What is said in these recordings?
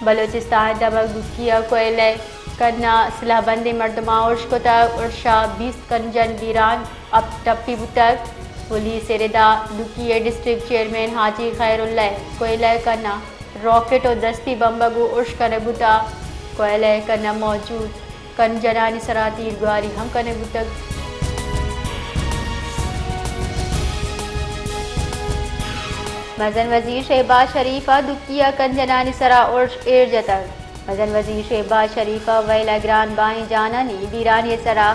بلوچستان ءِ دمگ دکی ءَ کوئلہ ءِ کن ءَ سلاہ بندیں مردماں ارش کتگ، ارش ءَ بیست کنجن بیران ءُ ٹپی بوتگ۔ پولیس ءِ رد ءَ دکی ءِ ڈسٹرکٹ چیئرمین حاجی خیر اللہ ءِ کوئلہ ءِ کن ءَ راکٹ ءُ دستی بمب ءَ گوں ارش کنگ بوتگ۔ کوئلہ ءِ کن ءَ موجود کنجنانی سرا تیرگواری ہم کنگ بوتگ۔ مزن وزیر شہباز شریف ءَ دکی ءَ کنجنانی سرا ارش ایر جتگ۔ مزن وزیر شہباز شریف ءَ ویل ءَ گران باہیں جانانی بیرانی ءِ سرا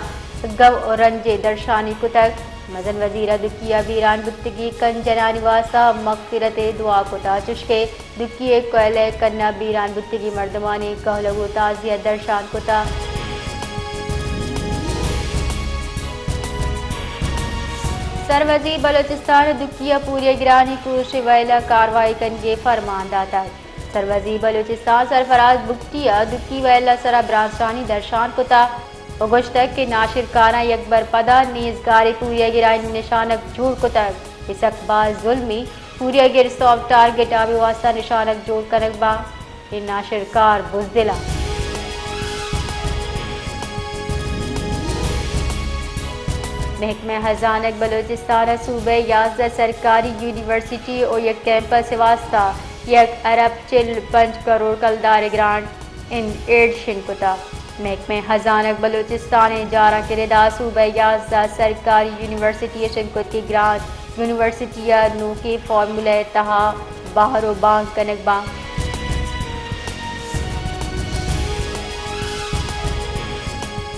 گم ءُ رنج ءِ درشانی کتگ۔ مزن وزیر ءَ دکی ءَ بیران بوتگیں کنجنانی واستہ مغفرت ءِ دعا کتگ، چشکہ دکی ءِ کوئلہ ءِ کن ءَ بیران بوتگیں مردمانی کہولگ ءُ تعزیت درشان کتگ۔ سروزیر بلوچستان ءَ دکی ءَ پوریاگرانی کوش ءِ ویل ءَ کاروائی کنگ ءِ فرمان داتگ۔ سروزیر بلوچستان سرفراز بگٹی ءَ دکی ویل ءِ سرا برانزشانی درشان کتگ ءُ گوشتگ کہ ناشرکاراں یک بر پدا نیزگاریں پوریاگرانی نشانگ جوڑ کتگ۔ اے سک باز ظلمیں، پوریاگر سافٹ ٹارگٹ آ ہمے واستہ نشانگ جوڑ کنگ باں۔ اے ناشرکار بزدلاں۔ محکمہ ہزانگ بلوچستان ءَ صوبہ ءِ یازدہ سرکاری یونیورسٹی ءُ یک کیمپس ءِ واستہ یک ارب چل پنچ کروڑ کلدار ءِ گرانٹ ان ایڈ شنگ کتگ۔ محکمہ ہزانگ بلوچستان ءِ جارانک ءِ رد ءَ صوبہ ءِ یازدہ سرکاری یونیورسٹی ءِ شنگ کتگیں گرانٹ یونیورسٹی ءِ نوکیں فارمولہ ءِ تہا بہر ءُ بانگ کنگ باں۔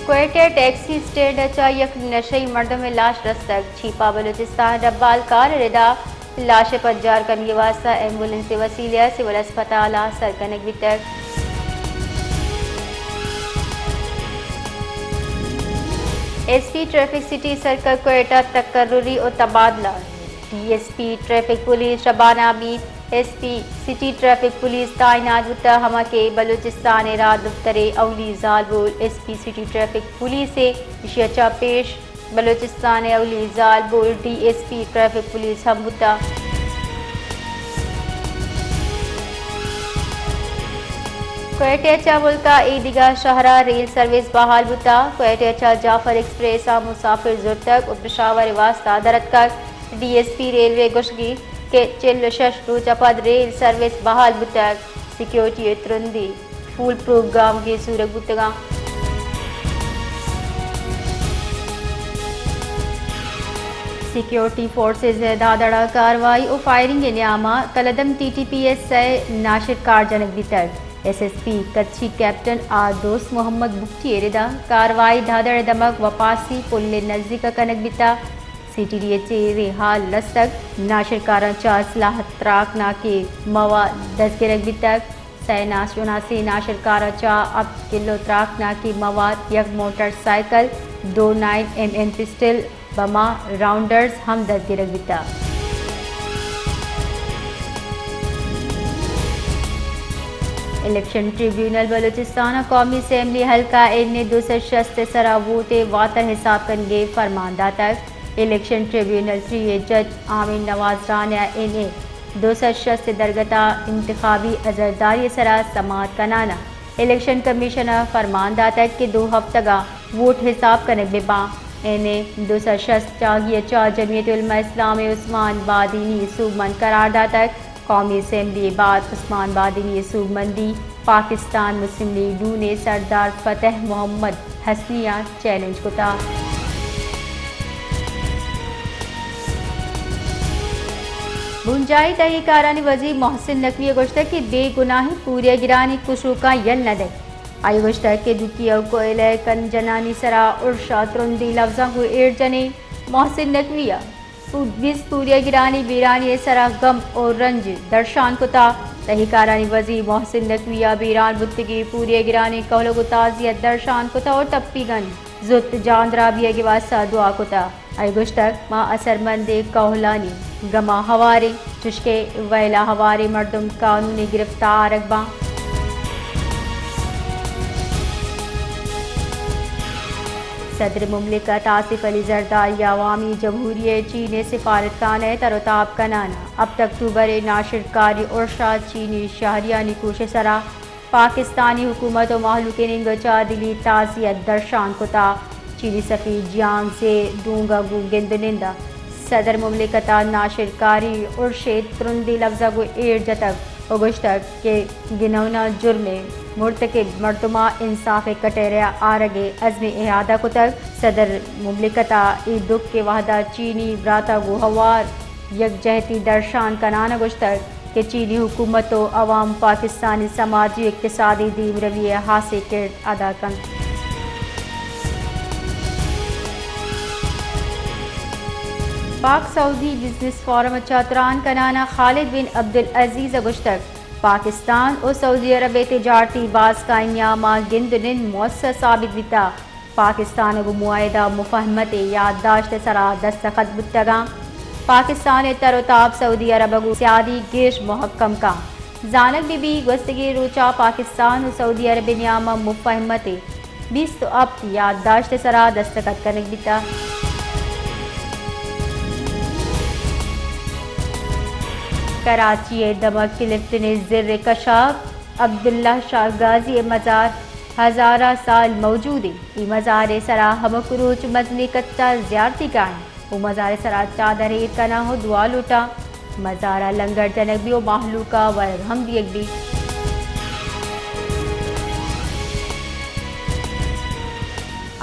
کوئٹہ ءِ ٹیکسی اسٹینڈ ءَ چہ یک نشئی مردم ءِ لاش رستگ۔ چیپا بلوچستان ءِ ڈبالکار ءِ رد ءَ لاش ءِ پجار کنگ ءِ واستہ ایمبولینس ءِ وسیلہ ءَ سول اسپتال ءَ سر کنگ بیتگ۔ S P traffic city circle Quetta تقرری ءُ تبادلہ۔ D S P traffic police Shabana Hameed S P city traffic police تعینات بوتگ، ہما کہ بلوچستان ءِ راہ دپتر ءِ اولی زالبول S P city traffic police ءِ، ایشی ءَ چہ پیش بلوچستان ءِ اولی زالبول D S P traffic police ہم بوتگ۔ کوئٹہ ءَ چہ ملک ءِ اے دگہ شہر ءَ ریل سروس بحال بوتگ۔ کوئٹہ ءَ چہ جعفر ایکسپریس ءَ مسافر زرتگ ءُ پشاور ءِ واستہ در اتکگ۔ ڈی ایس پی ریلوے ءِ گوشگ اِنت کہ چل ءُ شش روچ ءَ پد ریل سروس بحال بوتگ۔ سیکیورٹی ءِ ترندی فول پروف گامگیج زورگ بوتگاں۔ سیکیورٹی فورسز ءِ دھاڑ ءُ کاروائی ءُ فائرنگ ءِ نیام ءَ کلدم ٹی ٹی پی ایس ءِ ناشرکار جنگ بیتگ۔ ایس ایس پی کچھی کیپٹن آ دوست محمد بگٹی ءِ رد ءَ کاروائی دھاڑ ءِ دمگ وپاسی پل ءِ نزیک ءَ کنگ بیتگ۔ سی ٹی ڈی ءِ چیریں ہال رستگ۔ ناشرکاراں چہ اسلحہ، تراکناکیں مواد دزگرگ بیتگ۔ سئے ناشناسیں ناشرکاراں چہ ہپت کلو تراکناکیں مواد، یک موٹر سائیکل، دو نائن ایم ایم پسٹل، بماں راؤنڈرز ہم دزگرگ بیتگ۔ الیکشن ٹریبیونل بلوچستان ءَ قومی اسمبلی حلقہ این اے دو سد شست ءِ سرا ووٹ ءِ واتر حساب کنگ ءِ فرمان داتگ۔ الیکشن ٹریبیونل تھری ءِ جج آمین نواز رانہ ءَ این اے دو سد شست ءِ درگت ءَ انتخابی عذرداری ءِ سرا سماعت کنان ءَ الیکشن کمیشن ءَ فرمان داتگ کہ دو ہفتگ ءَ ووٹ حساب کنگ بہ باں۔ این اے دو سد شست چاگی ءَ چہ جمعیت علماء اسلام ءِ عثمان بادینی ءَ سوبمند قرار داتگ۔ قومی اسمبلی ءَ بعد عثمان بادینی ءِ سوبمندی پاکستان مسلم لیگ نون ءِ سردار فتح محمد حسنی ءَ چیلنج کتگ۔ بنجاہی تہی کارانی وزیر محسن نقوی ءَ گوشتگ کہ بے گناہیں پوریاگرانی کشوکاں یل نہ دئیت۔ آئی ءَ گوشتگ کہ دکی ءُ کوئلہ ءِ کن جنانی سرا ارش ءَ ترندیں لبزاں گوں ایر جنیں۔ محسن نقوی ءَ بیست پوریاگرانی بیرانی ءِ سرا گم ءُ رنج درشان کتگ۔ تہی کارانی وزیر محسن نقوی ءَ بیران بوتگیں پوریاگرانی کہولگ ءُ تعزیت درشان کتگ ءُ ٹپیگانی زوت جان درا بیگ ءِ واستہ دعا کتگ۔ آئی ءَ گوشتگ، ما اثرمندیں کہولانی گم ءَ ہوار ایں، چشکہ ویل ءَ ہواریں مردم قانون ءِ گرفت ءَ آرگ باں۔ صدر مملکت آصف علی زرداری ءَ عوامی جمہوریہ چین ءِ سفارتخانہ ءِ تر ءُ تاب کنان ءَ ہپت اکتوبر ءِ ناشرکاری ارش ءَ چینی شہریانی کوش ءِ سرا پاکستانی حکومت و مہلوک ء نیمگ ء چہ دلی تعزیت درشان کتا۔ چینی سفیر جیانگ زے ڈونگ ء گوں گند و نند ء صدر مملکت ء ناشرکاری ارش ء ترندیں لبزاں گوں ایر جتگ و گوشتگ کہ گنونا جرم ء مرتکب مردماں انصاف ء کٹہرے ء آرگ ء عزم ء اعادہ کتگ۔ صدر مملکت ء اے دکھ ء وہد ء چینی براتاں گوں ہوار یکجہتی درشان کنان ء گوشتگ کہ چینی حکومت و عوام پاکستان ء سماجی و اقتصادی دیمروی ء ہاسیں کرد ادا کنت۔ پاک سعودی بزنس فورم ء چہ تران کنان ء خالد بن عبدالعزیز ء گوشتگ، پاکستان و سعودی عرب ء تجارتی باسکانی نیام ء گند و نند موثر ثابت بیتگ۔ پاکستان ء گوں معاہدہ مفاہمت ء یادداشت ء سرا دستخط بوتگاں۔ پاکستان ء تر و تاب سعودی عرب ء گوں سیادی گیش مہکم کن۔ زانگ بہ بی گوستگیں روچا پاکستان و سعودی عرب ء نیام ء مفاہمت ء بیست و ہپت یادداشت ء سرا دستخط کنگ بیتگ۔ کراچی ء دمگ کلفٹن ء زر ء کشاپ عبداللہ شاہ غازی ء مزار ہزاراں سال موجود انت۔ اے مزار ء سرا ہمک روچ مزنیں کچ ء زیارتی کاینت و مزار ء سرا چادر ایر کناں و دعا لوٹاں۔ مزار ء لنگر جنگ بی و مہلوک ء ورگ ہم دیگ بی۔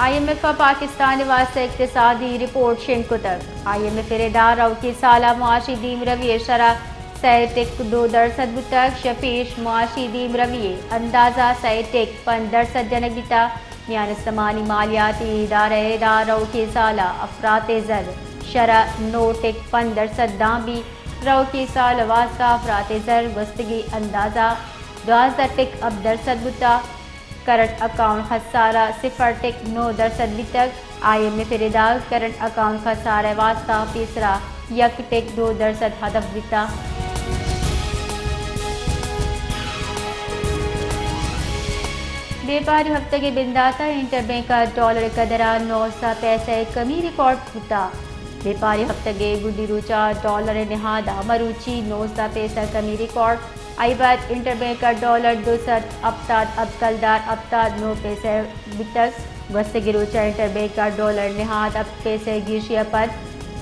آئی ایم ایف ء پاکستان ء واستہ اقتصادی رپورٹ شنگ کتگ۔ آئی ایم ایف ء ردا روکیں سال ء معاشی دیمروی ء شرح سئے ٹک دو درسد بوتگ، شہ پیش معاشی دیمروی ء اندازہ سئے ٹک پنچ درسد جنگ بیتگ۔ میان استمانی مالیاتی ادارہ ء ردا روکیں سال ء افراط زر شرح نو ٹک پنچ درسد داں بی۔ روکیں سال ء واستہ افراط زر گوستگیں اندازہ دوازدہ ٹک ہپت درسد بوتگ۔ کرنٹ اکاؤنٹ خسارہ صفر ٹک نو درسد بیتگ۔ آئی ایم ایف ء ردا کرنٹ اکاؤنٹ خسارہ ء واستہ پیسرا یک ٹک دو درسد ہدف بیتگ۔ بیپاری ہفتگ ء بندات ء انٹر بینک ء ڈالر ء قدر ء نو سد پیسہ ء کمی ریکارڈ بوتگ۔ بیپاری ہفتگ ء گڈی روچ ء ڈالر ء نہاد ء مروچی نوزدہ پیسہ کمی ریکارڈ۔ آئی بعد انٹر بینک ء ڈالر دو سد ہپتاد ہپت کلدار ہپتاد نو پیسہ بوتگ۔ گوستگیں روچ ء انٹر بینک ء ڈالر نہاد ہپت پیسہ گیشی ء پد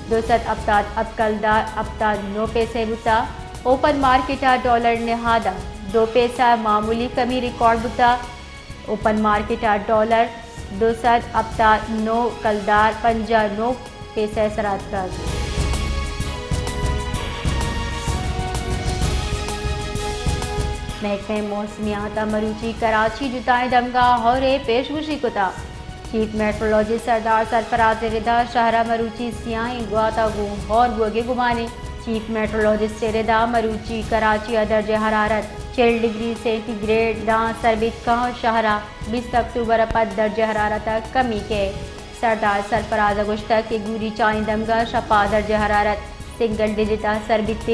دو سد ہپتاد ہپت کلدار ہپتاد نو پیسہ بوتگ۔ اوپن مارکیٹ ء ڈالر نہاد ء دو پیسہ معمولی کمی ریکارڈ بوتگ۔ اوپن مارکیٹ ء ڈالر دو سد ہپتاد نو کلدار پنجاہ نو پیسہ ء سرا اتکگ۔ محکمہ موسمیات ء مروچی کراچی جتائیں دمگاں ہور ء پیشگوشی کتگ۔ چیف میٹرولوجسٹ سردار سرفراز ء ردا شہر ء مروچی سیاہیں گوات ء گوں ہور بوگ ء گمانے۔ چیف میٹرولوجسٹ ء ردا مروچی کراچی ء درجہ حرارت چل ڈگری سینٹی گریڈ داں سر بیت کن، شہر ء بیست اکتوبر ء پد درجہ حرارت ء کمی کئیت۔ سردار سرفراز ء گوشتگ کہ گوریچائیں دمگ ء شپ ء درجہ حرارت سنگل ڈیجٹ ء سر بیت۔